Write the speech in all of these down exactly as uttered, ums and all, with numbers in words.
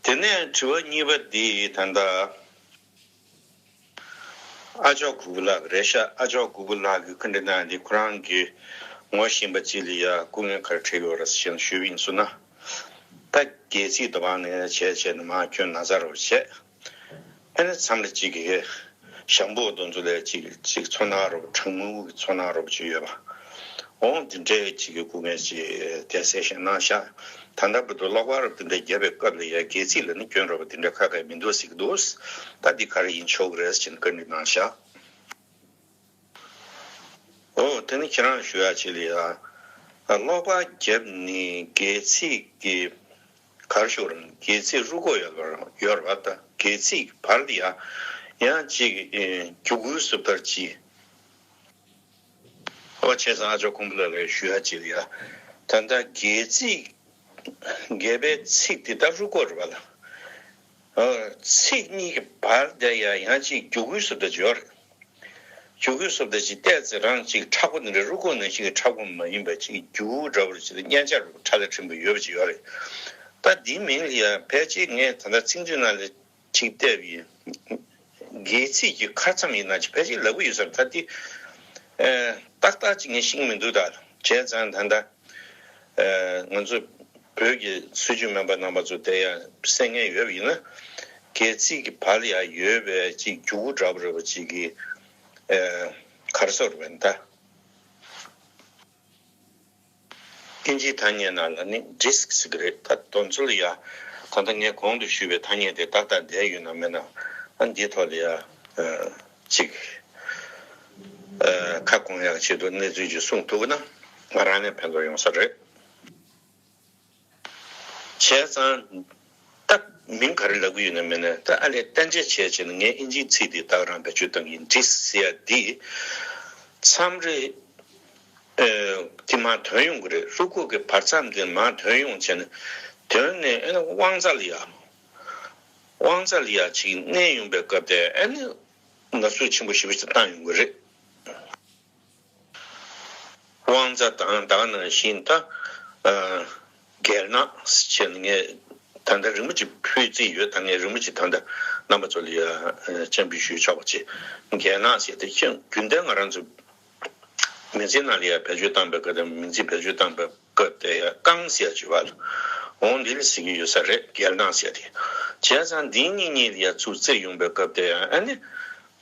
དེ་ནས་དྲི་བ་གཉིས་པ་འདི་ད་ལྟ་ཨ་ཅོག་གུ་གུ་ལགས་རེད་ཤག་ཨ་ཅོག་གུ་གུ་ལགས་ཀྱིས་བཀའ་འདྲི་གནང་འདི་ཁོ་རང་གི་ངོ་ཤེས་པ་ཅིག་ལ་ཡ་སྐུ་ངལ་ག་རེ་འཕྲད་ཡོད་རེད་ཟེར་ནས་ཞུས་པ་ཡིན་སོང་ན། ད་སྒལ་ཚིགས་འདི་བར་ནས་བྱས་བྱས་ནས་མར་ཁྱོན་ན་ཚ་རོ་བྱས། ཨ་ནི་མཚམས་རེ་གཅིག་གིས་ཞང་པོ་དེ་ཚོ་ལ་གཅིག་གཅིག་ཚོར་སྣང་རོབ་གྲང་མོའི་ཚོར་སྣང་རོབ་ཅིག་ཡོད་པ། འོང་དེ་འདྲའི་གཅིག་གི་སྐུ་ངལ་ཅིག་དེ་གསལ་བཤད་གནང་ཤག་ད་ལྟ་བར་དུ་གློག་པར་དེ་འདྲ་བརྒྱབ་པའི་སྐབས་ལ་ཡ་སྒལ་ཚིགས་ལ་ནི་སྐྱོན་རོབ་དེ་འདྲ་ཁ་ཁ་མི་འདུག་ཟེར་གི་འདུག་ད་འདི་ག་རེ་ཡིན་ཆོག་གི་རེད་ཟེར་ནས་བཀའ་འདྲི་གནང་ཤག་འོ་དེ་ནི་ཁྱེད་རང་ཞུ་ཡ་ཅིག་ལ་ཡ། གློག་པར་བརྒྱབ་ནི་སྒལ་ཚིགས་ཀྱི་གར་ཤོར་སྒལ་ཚིགས་རུས་ཁོག་ཡོད་པར་ཡོད་པ་དང་སྒལ་ཚིགས་བར་དུ་ཡང་ཡང་ཅིག་རྒྱུ་འགུལ་སུབ་ལྟར་ཅི། ཨོ་བྱས་ཙང་ཨ་ཅོ་ཁུང་པུ་ལ་ལས་ཞུ་ཡ་ཅིག་ལ་ཡ། ད་ལྟ་སྒལ་ཚིགས་སྒལ་པའི་ཚིགས་དེ་ལྟར་རུས་ཁོག་རེད་པ་ལ། ཚིགས་གཉིས་ཀྱི་བར་དེ་ཡ་ཡང་ཅིག་རྒྱུ་འགུལ་སུབ་ལྟར་ཅིག་ཡོད་རེད། རྒྱུ་འགུལ་སུབ་ལྟ་ཅིག་བལྟས་ཚེ་རང་ཅིག་མཁྲེགས་པོ་འདི་འདྲ་རུས་ཁོག་ནང་བཞིན་གྱི་མཁྲེགས་པོ་མ་ཡིན་པ་ཅིག་རྒྱུ་འདྲ་བོ་ཅིག་དང་སྙན་ཆ་རུ་ཁྲ་ལ་ཕྲན་བུ་ཡོད་པ་ཅིག་ཡོད་རེད། ད་འདིའི་མིང་ལ་ཡ་ཕལ་ཆེར་ངས་ད་ལྟ་ཚིག་མཛོད་ནང་ལ་ཅིག་བལྟས་པ་ཡིན། སྒལ་ཚིགས་ཀྱི་ཁ་མཚམས་ཡིན་ན་ཅིག་ཕལ་ཆེར་ལབ་ཀྱི་ཡོད་ས་རེད། ད་འདི་ཏག་ཏག་ཅིག་ངས་ཤེས་ཀྱི་མི་འདུག་ད་བྱས་ཙང་ད་ལྟ། ང་ཚོ་བོད་ཀྱི་སྲིད་བྱུས་སྨན་པ་རྣམ་པ་ཚོ་དེ་ཡང་གསན་མཁན་ཡོད་པ་ཡིན་ན། སྒལ་ཚིགས་ཀྱི་བར་ལ་ཡང་ཡོད་པའི་ཅིག་རྒྱུ་གུ་འདྲ་པོ་རེད་པ་ཅིག་གི་ག་རེ་ཟེར་དགོས་རེད་པས་ད། ཨིན་ཇིའི་ཐ་སྙད་ནང་ལ་ནི་ཌིསྐ་ཟེར་གི་རེད། ད་དོན་ཚུལ་ལ་ཡང་ད་ལྟ་ངས་གོང་དུ་ཞུས་པའི་ཐ་སྙད་དེ་ཏག་ཏག་བསྡད་ཡོད་ན་མེད་ན་ཨ་འདིའི་ཐོག་ལ་ཡང་ཅིག་ཁ་སྐོང་ཡག་ཆེད་དུ་གནས་ཚུལ་ཅིག་གསུངས་ཐུབ་ན་ང་རང་ནས་ཕན་ཐོགས་ཡོང་ས་རེད། བྱས་ཙང་ད་མིང་ག་རེ་ལབ་ཀྱི་ཡོད་ན་མེད་ན་ད་ཨ་ལས་གཏན་འཇགས་བྱས་བྱས་ན་ངས་ཨིན་ཇིའི་ཚིག་འདི་ད་ག་རང་བེད་སྤྱོད་གཏང་གི་ཡིན། ཌིསྐ་ཟེར་ཡ་འདི་མཚམས་རེ་དེ་མར་ཐོན་ཡོང་གི་རེད། རུས་ཁོག་གི་བར་མཚམས་དེ་མར་ཐོན་ཡོང་བྱས་ནས་ཐོན་ནས་ཨ་ནི་དབང་རྩ་ལ་ཡ་དབང་རྩ་ལ་ཡ་ཅིག་མནན་ཡོང་པའི་སྐབས་དེ་ཨ་ནི་ན་ཟུག་ཆེན་པོ་ཞེ་པོ་ཅིག་བཏང་ཡོང་གི་རེད། དབང་རྩ་དང་ད་ག་ནང་བཞིན་ད་སྒལ་ནག་བྱས་ནས་ངས་ད་ལྟ་རིང་པོ་ཅིག་ཕུལ་རྩིས་ཡོད། ད་ངས་རིང་པོ་ཅིག་ད་ལྟ་རྣམ་པ་ཚོ་ལ་ཡ་སྤྱན་འབུལ་ཞུས་ཆོག་པ་བྱས། སྒལ་ནག་ཟེར་དེ་ཁྱོད་རྒྱུན་ལྡན་ང་རང་ཚོ་མི་ཚེ་ནང་ལ་ཡ་བེད་སྤྱོད་བཏང་པའི་སྐབས་དང་མིང་ཚིག་བེད་སྤྱོད་བཏང་པའི་སྐབས་དེ་ཡ་རྐང་ཟེར་ཡ་བྱུས་པ་ལ་འོང་འདི་ལ་ཟེར་གྱི་ཡོད་ས་རེད། སྒལ་ནག་ཟེར་དེ་བྱས་ཙང་འདི་གཉིས་གཉིས་ལ་ཡ་ཚུར་བརྩེགས་ཡོང་པའི་སྐབས་དེ་ཡ་ཨ་ནི་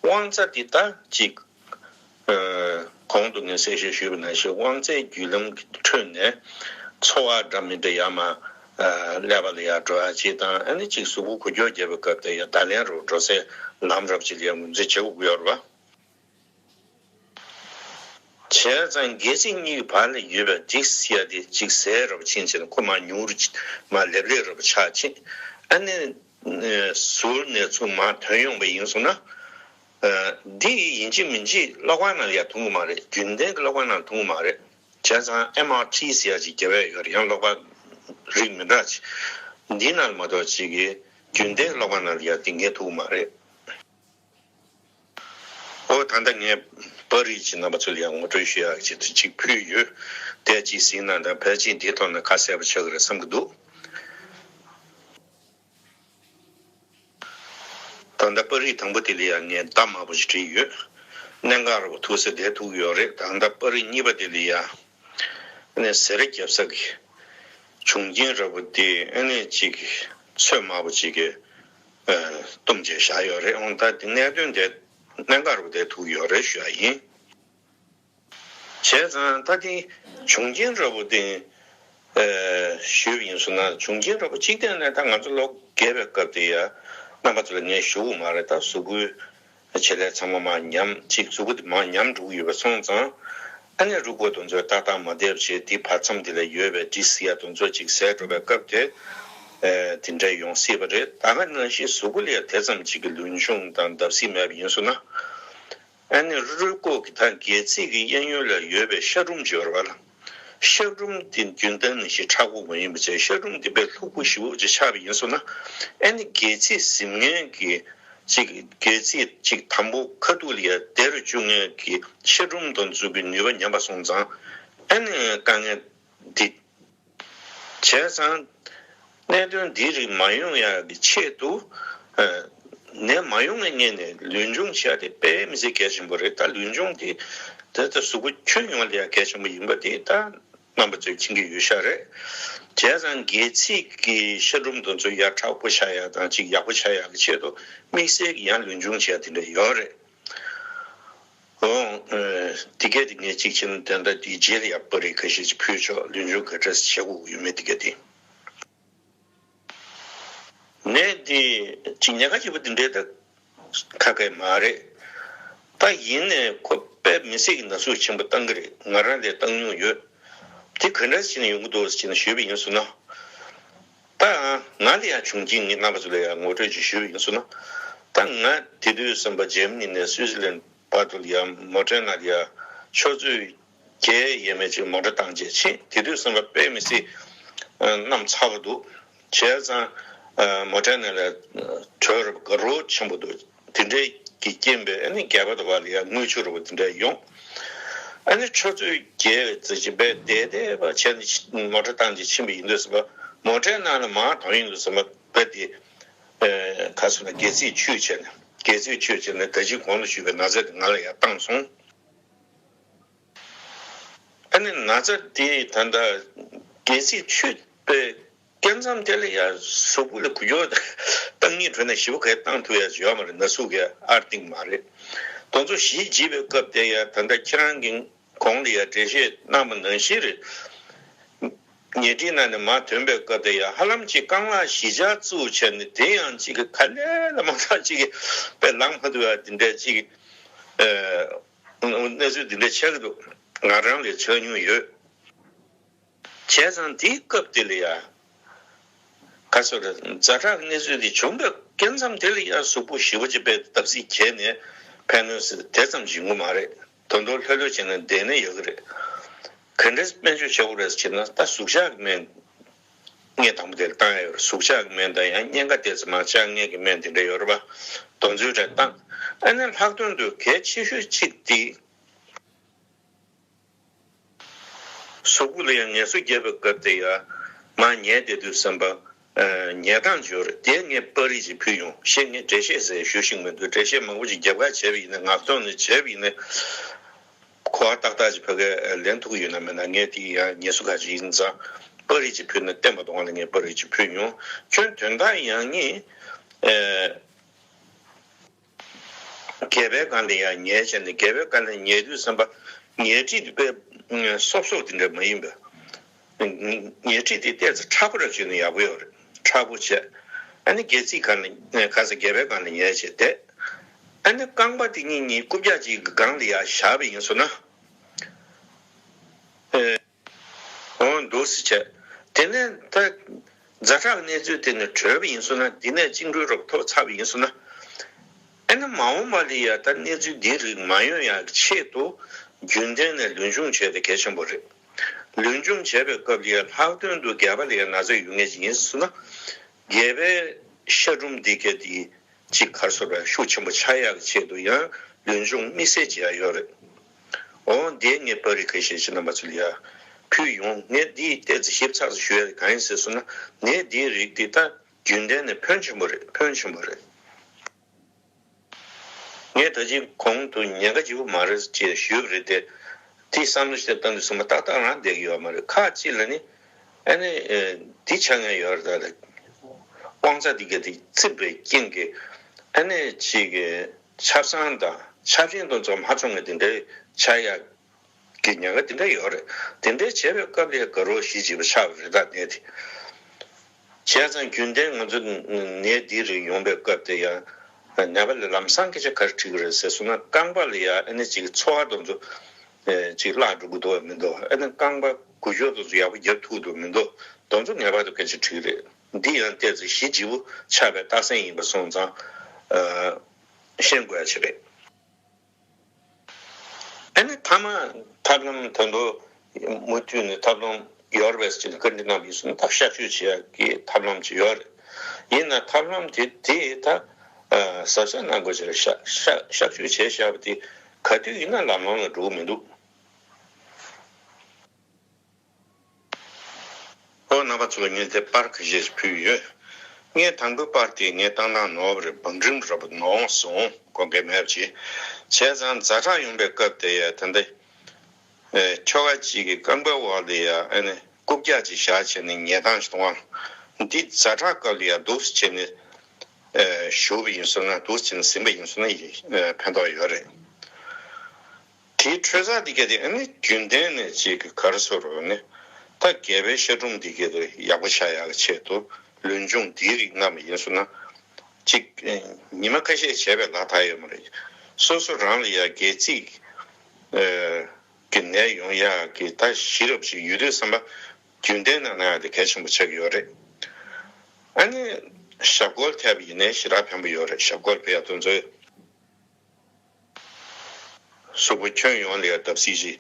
དབང་རྩ་འདི་ད་ཅིག་གོང་དུ་ངས་གསལ་བཤད་ཞུས་པ་ནང་བཞིན་དབང་རྩའི་བརྒྱུད་ལམ་གྱི་ཁྲོད་ནས་ཚོར་བ་འདྲ་མི་འདྲ་ཡར་མར་ཀླད་པ་ལ་ཡར་འགྲོ་ཡ་ཅིག་དང་ཨ་ནི་ཅིག་གཟུགས་པོ་འགུལ་སྐྱོད་བརྒྱབ་པའི་སྐབས་དེ་ཡང་བརྡ་ལན་རུ་འགྲོ་སའི་ལམ་རབ་ཅིག་ལ་ཡང་ངོས་འཛིན་བྱེད་དགོས་ཀྱི་ཡོད་རེད་པ། བྱས་ཙང་སྒལ་ཚིགས་གཉིས་ཀྱི་བར་ལ་ཡོད་པའི་ཌིསྐ་ཟེར་ཡ་དེ་ཅིག་ཟད་རབ་ཕྱིན་ཕྱིན་ཁོ་མར་ཉུང་རུ་མར་ལེབ་ལེབ་རབ་ཆགས་ཕྱིན་ཨ་ནི་ཟུར་ནས་ཚུར་མར་ཐོན་ཡོང་པ་ཡིན་སོང་ན། འདི་ཡིན་གཅིག་མིན་གཅིག་གློག་པར་ནང་ལ་ཡང་ཐོན་གྱི་མ་རེད། རྒྱུན་ལྡན་གྱི་གློག་པར་ནང་ལ་ཐོན་གྱི་མ་རེད། བྱས་ཙང་ཨེམ་ཨར་ཊི་ཟེར་ཡ་ཅིག་རྒྱབ་ཡ་ཡོད་རེད། ཡང་གློག་པར་རིགས་མི་འདྲ་ཅིག་འདི་ནང་ལ་མ་གཏོགས་ཅིག་གི་རྒྱུན་ལྡན་གྱི་གློག་པར་ནང་ལ་ཡང་འདི་ངས་ཐོན་གྱི་མ་རེད། ཨོ་ད་ལྟ་ངས་པར་རིས་ཅིག་རྣམ་པ་ཚོ་ལ་ཡང་ངོ་སྤྲོད་ཞུ་ཡག་ཆེད་དུ་ཅིག་ཕུལ་ཡོད། དེ་ཅིག་གཟིགས་ན་ད་ཕལ་ཆེར་འདིའི་ཐོག་ནས་ཁ་གསལ་པོ་ཆགས་ཀྱི་རེད་བསམ་གྱི་འདུག་ད་ལྟ་པར་རིས་དང་པོ་དེ་ལ་ཡང་ངས་མདའ་དམར་པོ་ཞིག་བྲིས་ཡོད། གནད་འགག་ར་བ་ཐུག་ས་དེ་ཐུག་ཡོད་རེད། ད་ལྟ་པར་རིས་གཉིས་པ་དེ་ལ་ཡང་ཨ་ནི་ཟེར་རྒྱབ་ས་གི་བྱུང་རྐྱེན་ར་བ་དེ་ཨ་ནི་ཅིག་ཚོད་དམར་པོ་ཅིག་གི་བཏུམས་བྱས་བཞག་ཡོད་རེད། འོང་ད་དེ་གནད་དོན་དེ་གནད་འགག་ར་བ་དེ་ཐུག་ཡོད་རེད་ཞུ་ཡ་ཡིན། བྱས་ཙང་ད་དེ་བྱུང་རྐྱེན་འདྲ་བོ་དེ་ཞུས་པ་ཡིན་སོང་ན་བྱུང་རྐྱེན་འདྲ་བོ་གཅིག་བལྟས་ན་ད་ང་ཚོ་ལོ་རྒས་པའི་སྐབས་དེ་ཡ་རྣམ་པ་ཚོ་ལ་ངས་ཞུ་གི་མ་རེད། ད་གཟུགས་པོའི་བྱེད་ལས་ཚང་མ་མར་ཉམས་ཅིག་གཟུགས་པོ་དེ་མར་ཉམས་འགྲོ་གི་ཡོད་པ་སོང་ཙང་ཨ་ནི་རུས་ཁོག་དེ་ཚོ་ཏག་ཏག་མ་བསྡད་པ་བྱས་དེ་བར་མཚམས་དེ་ལ་ཡོད་པའི་ཌིསྐ་ཟེར་ཡ་དེ་ཚོ་ཅིག་ཟད་འགྲོ་བའི་སྐབས་དེ་དེ་འདྲ་ཡོང་སྲིད་པ་རེད། ད་ག་ནང་བཞིན་གཟུགས་པོ་ལ་ཡ་དེ་ཙམ་ཅིག་གི་ལུས་ཤུགས་དང་བརྡབ་གསིག་མེད་པ་ཡིན་སོང་ན། ཨ་ནི་རུས་ཁོག་གི་ད་སྒལ་ཚིགས་ཀྱི་གཡས་གཡོན་ལ་ཡོད་པའི་ཤ་ཀྲུམ་ཅིག་ཡོད་རེད་པ་ལ། ཤ་ཀྲུམ་དེ་རྒྱུན་ལྡན་ནང་བཞིན་མཁྲེགས་པོ་མ་ཡིན་པ་བྱས་ཤ་ཀྲུམ་དེ་དཔེ་ལྷུག་པོ་ཞེ་པོ་ཅིག་ཆགས་པ་ཡིན་སོང་ན་ཨ་ནི་སྒལ་ཚིགས་ཟིན་མཁན་གྱི་ཅིག་སྒལ་ཚིགས་ཅིག་དང་པོ་ཁ་ཐུག་ལ་ཡ་བདེ་རུ་བཅུག་མཁན་གྱི་ཤ་ཀྲུམ་དང་ཚུལ་གྱི་ནུས་པ་ཉམས་པ་སོང་ཙང་ཨ་ནི་དཀའ་ངལ་འདི། བྱས་ཙང་ གནད་དོན་འདིའི་རིགས་མ་ཡོང་ཡག་གི་ཆེད་དུ། ནད་མ་ཡོང་བའི་སྔོན་ནས་ལུས་སྦྱོང་བྱས་ཏེ་དཔེ་མི་སྲིད་གལ་ཆེན་པོ་རེད། ད་ལུས་སྦྱོང་དེ་ད་ལྟ་གཟུགས་པོ་ཁྱོན་ཡོངས་ལ་ཡང་གལ་ཆེན་པོ་ཡིན་པ་དེ་ད་རྣམ་པ་ཚོས་མཁྱེན་གྱི་ཡོད་ཤག་རེད། བྱས་ཙང་སྒལ་ཚིགས་ཀྱི་ཤ་གྲུམ་དེ་ཚོ་ཡར་མཁྲེགས་པོ་ཆགས་ཡག་དང་ཅིག་ཡག་པོ་ཆགས་ཡག་གི་ཆེད་དུ་དམིགས་བསལ་གྱི་ཡང་ལུས་སྦྱོང་བྱས་དེ་འདྲ་ཡོད་རེད། འོ། དེ་གས་དེ་ངས་གཅིག་བྱས་ན་དོན་དག་དེའི་རྗེས་ལ་ཡང་པར་རིས་ཁ་ཤས་ཅིག་ཕུལ་ཆོག་ལུས་སྦྱོང་ག་འདྲ་བྱེད་དགོས་ཀྱི་ཡོད་མེད་དེ་གས་དེ། ནད་འདི་ཅིག་ཉེན་ཁ་ཆེ་པོ་འདི་འདྲའི་ད་ཁ་ཁ་མ་རེད། ད་ཡིན་ནས་ཁོ་དཔེ་མི་སྲིད་ཀྱི་ན་ཟུག་ཆེན་པོ་བཏང་གི་རེད། ང་རང་ལས་བཏང་མྱོང་ཡོད། དེ་ག་འདྲ་བྱས་ནས་ཡོང་གི་འདུག་ཟེར་ནས་ཞུས་པ་ཡིན་ཟེར་ན། ད་ང་ལ་ཡང་བྱུང་རྐྱེན་ངས་རྣམ་པ་ཚོ་ལ་ཡང་ངོ་སྤྲོད་ཅིག་ཞུས་པ་ཡིན་ཟེར་ན། ད་ང་དེ་དུས་ཙམ་པ་འཇར་མ་ནི་ནས་སུའི་ཙི་ལན་བར་དུ་ལ་ཡང་མོ་ཊའི་ནང་ལ་ཡང་ཆུ་ཚོད་བརྒྱད་ཡས་མས་ཅིག་མོ་ཊ་བཏང་བྱས་ཕྱིན། དེ་དུས་ཙམ་པ་དཔེ་མི་སྲིད་གནམ་ཚ་པོ་འདུག་བྱས་ཙང་མོ་ཊའི་ནང་ལ་དྲོད་རུ་དགའ་རོགས་ཆེན་པོ་འདུག་དེ་འདྲའི་གི་རྐྱེན་པས་ཨ་ནི་སྒལ་པ་དང་བར་ལ་ཡང་རྔུལ་ཆུ་རུ་དེ་འདྲ་ཡོང་། ཨ་ནི་ཆུ་ཚོད་བརྒྱད་ཙམ་ཅིག་བསྡད་བསྡད་པ་བྱས་ནས་མོ་ཊ་བཏང་བྱས་ཕྱིན་པ་ཡིན་དུས་ཙམ་པ་མོ་ཊའི་ནང་ལ་མར་དོན་ཡིན་དུས་ཙམ་པ་བས་དེ་ག་ཚོད་ན་སྒལ་ཚིགས་ཆུས་བྱས་ནས་སྒལ་ཚིགས་ཆུས་བྱས་ནས་ད་ཅི་གོང་དུ་ཞུས་པའི་ན་ཚ་དེ་ང་ལ་ཡང་བཏང་སོང་། ཨ་ནི་ན་ཚ་དེ་ད་ལྟ་སྒལ་ཚིགས་ཆུས་པའི་སྐབས་མཚམས་དེ་ལ་ཡང་གཟུགས་པོ་ལ་འགུལ་སྐྱོད་བཏང་སྙིང་འདོད་ན་ཞེ་པོ་གས་བཏང་ཐུབ་ཡ་ཡོད་མ་རེད། ན་ཟུག་གས་ཨར་ཏིང་མ་རེད། དེ་ཚོ་གཞི་བྱས་པའི་སྐབས་དེ་ཡང་ད་ལྟ་ཁྱེད་རང་གི་གོང་ལ་ཡང་འགྲེལ་བཤད་གནང་བ་ནང་བཞིན་རེད། ཉལ་ཁྲིའི་ནང་ནས་མར་ཐོན་པའི་སྐབས་དེ་ཡང་ཧ་ལམ་ཅིག་རྐང་ལག་བཞི་ཆ་བཙུགས་བྱས་ནས་དེ་ཡང་ཅིག་ག་ལེ་ལ་མ་ཐག་ཅིག་དཔེ་ལངས་མ་ཐུབ་ཡ་དེ་འདྲ་ཅིག་གནས་ཚུལ་འདི་འདྲ་ཆགས་ཀྱི་འདུག་ང་རང་ལས་ཆགས་མྱོང་ཡོད། བྱས་ཙང་དེའི་སྐབས་དེ་ལ་ཡ། ག་ཚོད་རེད། ཛ་དྲག་གི་གནས་ཚུལ་དེ་བྱུང་བའི་སྐབས་མཚམས་དེ་ལ་ཡ་གཟུགས་པོ་ཞེ་པོ་ཅིག་དཔེ་བརྡབ་གསིག་བྱས་ནས་ཕན་གནོད་ཟེར་དེ་ཙམ་ཞིག་ཡོང་གི་མ་རེད། དོན་དུ་ལྷོད་ལྷོད་བྱས་ནས་བསྡད་ན་ཡག་གི་རེད། ག་འདྲས་སྨན་བཅོས་བྱེད་དགོས་རེད་ཟེར་ན་ད་གཟུགས་ཆག་གི་སྨན། ངས་དང་པོ་དེར་བཏང་ཡ་ཡོད་རེད། གཟུགས་ཆག་གི་སྨན་དང་ཡང་གཉན་ཁ་དེ་ཚོ་མར་བཅག་མཁན་གྱི་སྨན་དེ་འདྲ་ཡོད་རེད་པ། དེ་ཚོའི་གྲས་བཏང་། ཨ་ནི་ལྷག་དོན་དུ་གལ་ཆེ་ཤོས་གཅིག་དེ། གཟུགས་པོ་ལ་ཡང་ངལ་གསོ་བརྒྱབ་པའི་སྐབས་དེ་ཡང་མར་ཉལ་བསྡད་དུས་ཙམ་པ། ཉལ་སྟངས་ཅིག་ཡོད་རེད། དེ་ངས་པར་རིས་ཅིག་ཕུལ་ཡོང་། ཤེས་ངས་འགྲེལ་བཤད་ཟེར་ཞུ་ཤེས་མི་འདུག་འགྲེལ་བཤད་མང་པོ་ཅིག་རྒྱབ་ཁ་བྱས་པ་ཡིན་ན་ངག་ཐོག་ནས་བྱས་པ་ཡིན་ན། གོ་བ་ཏག་ཏག་ཅིག་ཕ་གིར་ལེན་ཐུབ་ཀྱི་ཡོད་ན་མེད་ན། ངས་དེ་ཡང་ཉལ་གསོ་ཁ་ཅིག་ཡིན་ཙང་པར་རིས་ཅིག་ཕུལ་ན་བསྟན་པ་དང་ལ་ངས་པར་རིས་ཅིག་ཕུལ་ཡོང་། ཁྱོད་དོན་དག་ཡང་ངས། སྒལ་པའི་སྒང་ལ་ཡང་ཉལ་བྱས་ནས་སྒལ་པའི་སྒང་ལ་ཉལ་དུས་ཙམ་པ་ཉལ་ཁྲི་དེ་དཔེ་སོབ་སོབ་དེ་འདྲ་མ་ཡིན་པ། ཉལ་ཁྲི་དེ་ཏོག་ཙམ་མཁྲེགས་པོ་ར་བྱས་ན་ཡག་པོ་ཡོད་རེད། མཁྲེགས་པོ་བྱས། ཨ་ནི་སྒལ་ཚིགས་སྒང་ལ་ཁ་སང་སྒལ་པའི་སྒང་ལ་ཉལ་བྱས་བསྡད། ཨ་ནི་རྐང་པ་དེ་གཉིས་གཉིས་རྐུབ་བཀྱག་གཅིག་གི་སྒང་ལ་ཡར་བཞག་པ་ཡིན་སོང་ན། འོང་འདུག་ཟེར་བྱས། དེ་ནས་ད་ཛ་དྲག་གནས་ཚུལ་དེ་ནས་གྲོལ་བ་ཡིན་སོང་ན། འདི་ནས་བཅིངས་འགྲོལ་རོབ་ཐོབ་ཚར་བ་ཡིན་སོང་ན། ཨ་ནི་མ་འོངས་པ་ལ་ཡ་ད་གནས་ཚུལ་འདི་རིགས་མ་ཡོང་ཡག་གི་ཆེད་དུ་རྒྱུན་ལྡན་ནས་ལུས་སྦྱོང་བྱས་ཏེ་གལ་ཆེན་པོ་རེད། ལུས་སྦྱོང་བྱས་པའི་སྐབས་ལ་ཡ་ལྷག་དོན་དུ་སྒལ་པ་ལ་ཡ་ན་ཚ་ཡོད་མཁན་ཅིག་ཡིན་སོང་ན། སྒལ་པའི་ཤ་གྲུམ་འདི་ག་དེ། གཅིག་གར་སོ་ར་ཤུགས་ཆེན་པོ་ཆགས་ཡག་གི་ཆེད་དུ་ཡང་ལུས་སྦྱོང་དམིགས་བསལ་བྱེད་ཡག་ཡོད་རེད། འོ་འདིའི་ངས་པར་རིས་ཁ་ཤས་ཤིག་རྣམ་པ་ཚོ་ལ་ཡ་ཕུལ་ཡོང་། ངས་འདིའི་ཏོག་ཙམ་ཞིབ་ཚགས་སུ་ཞུ་ཡ་དེ་གང་ཡིན་ཟེར་སོང་ན། ངས་འདིའི་རིགས་འདི་ད་རྒྱུན་ལྡན་ནས་ཕོན་ཆེན་པོ་རེད། ཕོན་ཆེན་པོ་རེད། ངས་ད་ཅི་གོང་དུ་ཉེན་ཁ་ཆེ་པོ་མ་རེད་ཅེས་ཞུས་པ་རེད་དེ། དེའི་བསམ་བློ་ཞིག་བཏང་དུས་ཙམ་པ་ཏག་ཏག་རང་བསྡད་ཀྱི་ཡོད་མ་རེད། ཁག་ཅིག་ལ་ནི་ཨ་ནི་འདི་ཆགས་མཁན་ཡོད་རེད། ད་དབང་རྩ་འདི་ག་དེ་ཚིམ་པའི་རྐྱེན་གྱིས་ཨ་ནི་ཅིག་གི་ཆབ་གསང་དང་ཆབ་ཆེན་དང་ཚོ་མ་ཚོང་གི་དེ་འདྲའི་ཆགས་ཡག་གི་ཉེན་ཁ་དེ་འདྲ་ཡོད་རེད། དེ་འདྲའི་བྱས་པའི་སྐབས་ལ་དགའ་རོགས་གཞི་བྱེད་པ་ཆགས་པ་རེད། ད་ནད་དེ། བྱས་ཙང་རྒྱུན་ལྡན་ང་ཚོ་ནད་འདི་རིགས་ཡོང་པའི་སྐབས་དེ་ཡང་ནད་པ་ལ་ལམ་སང་སྐད་ཆ་ག་རེ་དྲིས་ཀྱི་རེད་ཟེར་སོང་ན། རྐང་པ་ལ་ཡང་ཨ་ནི་ཅིག་ཚོར་བ་དེ་ཚོ་ཅིག་བརླག་འགྲོ་གི་འདུག་བ་མི་འདུག་ཨ་ནི་རྐང་པ་འགུལ་སྐྱོད་དེ་ཚོ་ཡག་པོ་རྒྱབ་ཐུབ་འདུག་མི་འདུག་དེ་ཚོ་ནད་པ་དང་སྐད་ཆ་དྲིས་ཀྱི་རེད། འདི་ཡང་ཏོག་ཙམ་གཞི་བྱེད་པོ་ཆགས་པའི་རྟགས་མཚན་ཡིན་པ་སོང་ཙང་ཤེས་དགོས་ཡ་ཆེ་རེད། ཨ་ནི་མཐའ་མ་ཐབས་ལམ་ད་དུང་མུ་མཐུད་ནས་ཐབས་ལམ་ཡོད་རེད་པས་ཟེར་ནས་བཀའ་འདྲི་གནང་བ་ཡིན་ཙང་ད་གཤག་བཅོས་བྱེད་ཡག་གི་ཐབས་ལམ་ཅིག་ཡོད་རེད། ཡིན་ན་ཐབས་ལམ་དེ་དེ་ད་གཟབ་གཟབ་གནང་དགོས་ཀྱི་རེད། གཤག་གཤག་གཤག་བཅོས་བྱས་བཞག་པ་དེ་ག་དུས་ཡིན་ན་ལམ་ལྷོང་ལ་འགྲོ་གི་མི་འདུག་ཨོ་རྣམ་པ་ཚོ་ལ་ངས་དེ་པར་ཁ་ཤས་ཤིག་ཕུལ་ཡོད། ངས་དང་པོའི་པར་དེ་ངས་བཏང་སྟངས་ནོར་བ་རེད། བང་རིམ་ར་བ་ནོར་སོང་། དགོངས་འགལ་མེད་པ་བྱེད། བྱས་ཙང་ཛ་དྲག་ཡོང་པའི་སྐབས་དེ་ཡ་ད་ལྟ་ཨེ་ཁྱོ་ག་གཅིག་གི་རྐང་པའི་འོག་ལ་ཡ་ཨ་ནི་རྐུབ་བཀྱག་ཅིག་བཞག་བྱས་ནས་ཉལ་སྟངས་ཤིག་མཐོང་བ། འདི་ཛ་དྲག་སྐབས་ལ་ཡ་འདུག་སེ་བྱས་ནས་ཨེ་བཞུགས་པ་ཡིན་སོང་ན། འདུག་སེ་བྱས་ནས་ཟིན་པ་ཡིན་སོང་ན་ཡ་ཨེ་ཕན་ཐོགས་ཡོད་རེད། དེའི་འཕྲོས་བསགས་འདི་ག་དེ་ཨ་ནི་རྒྱུན་ལྡན་ནས་ཅིག་གི་ག་རེ་ཟེར་རོགས་ནི། ད་རྒྱལ་པོའི་ཤ་ཁྲོམ་འདི་ག་དེ་ཡག་པོ་ཆགས་ཡག་གི་ཆེད་དུ་ལུས་སྦྱོང་འདིའི་རིགས་བསྣམས་པ་ཡིན་སོང་ན། ཅིག་ཨེ་ཉི་མ་ཁ་ཤས་བྱས་པའི་ལ་ད་ཡོད་མ་རེད། སོ་སོ་རང་ལ་ཡ་སྒལ་ཚིགས་ཨེ་གི་ནད་ཡོང་ཡག་གི་ད་གཞི་རབས་ཤིག་ཡོད་དུས་ཙམ་པ་རྒྱུན་ལྡན་གནང་ན་ཡང་དེ་གལ་ཆེན་པོ་ཆགས་ཀྱི་ཡོད་རེད། ཨ་ནི་ཞབས་སྐོར་ཐེབས་པ་ཡིན་ནའི་ཞེ་དྲག་ཕན་པོ་ཡོད་རེད། ཞབས་སྐོར་ཕེབས་ཡག་དེ་ཚོས། གཟུགས་པོ་ཁྱོན་ཡོངས་ལ་ཡང་བརྡབ་གསིག་ཅིག་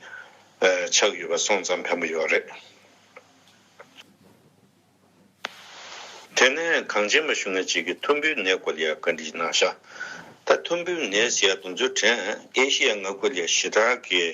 ཨ་ཆགས་ཡོད་པ་སོང་ཙང་ཕན་པོ་ཡོད་རེད། དེ་ནས་གངས་ཅན་པ་གཞོན་ནུ་ཅིག་གིས་ཐུམ་འབུའི་ནད་སྐོར་ལ་ཡང་བཀའ་འདྲི་གནང་ཤག་ད་ཐུམ་འབུའི་ནད་ཟེར་ཡ་དེ་ཚོའི་གྲས་ཨེ་ཤི་ཡ་མངའ་ཁུལ་ལ་ཡང་ཞེ་དྲག་གི་